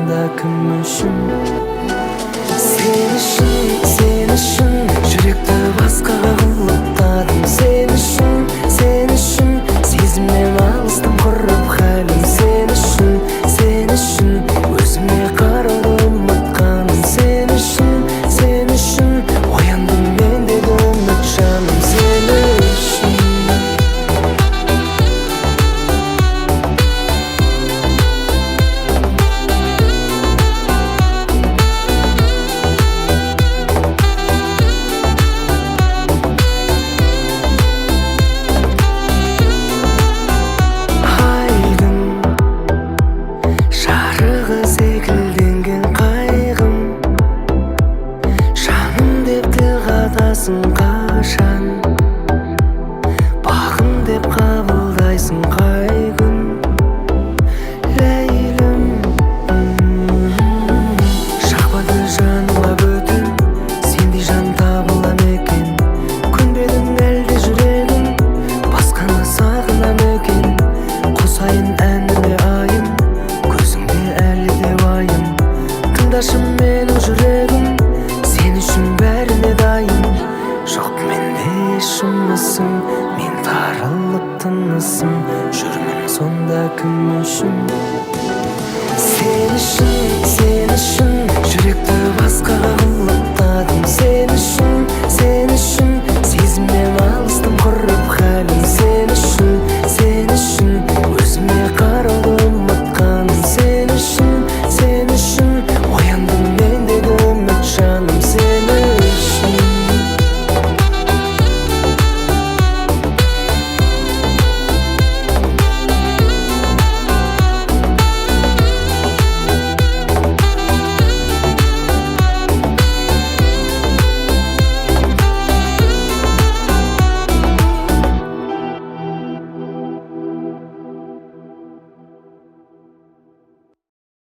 сонда кім үшін? Сен үшін, сен үшін жүректі басқаға құлыптадым. Сен үшін, сен үшін сезімнен алыстым құрып халім. Сен үшін, сен үшін өзіме қарауды ұмытқаным. Сен үшін, сен үшін ояндым мендегі үміт жаным. Сен үшін. Айдың жарығы секілденген қайғым, жаным деп тіл қатасың қашан, бағым деп қабылдайсың қай күн, Ләйлім. Жақпады жаныма бөтен, сендей жан табыла ма екен? Көнбедің әлде жүрегім, басқаны сағына ма екен? Қосайын әніме айым, көзіңде әлі де уайым. Тыңдашы менің жүрегім, сен үшін бәріне дайын. Жоқ менде еш жұмысым, мен тарылып тынысым. Жүрмін сонда кім үшін? Сен үшін,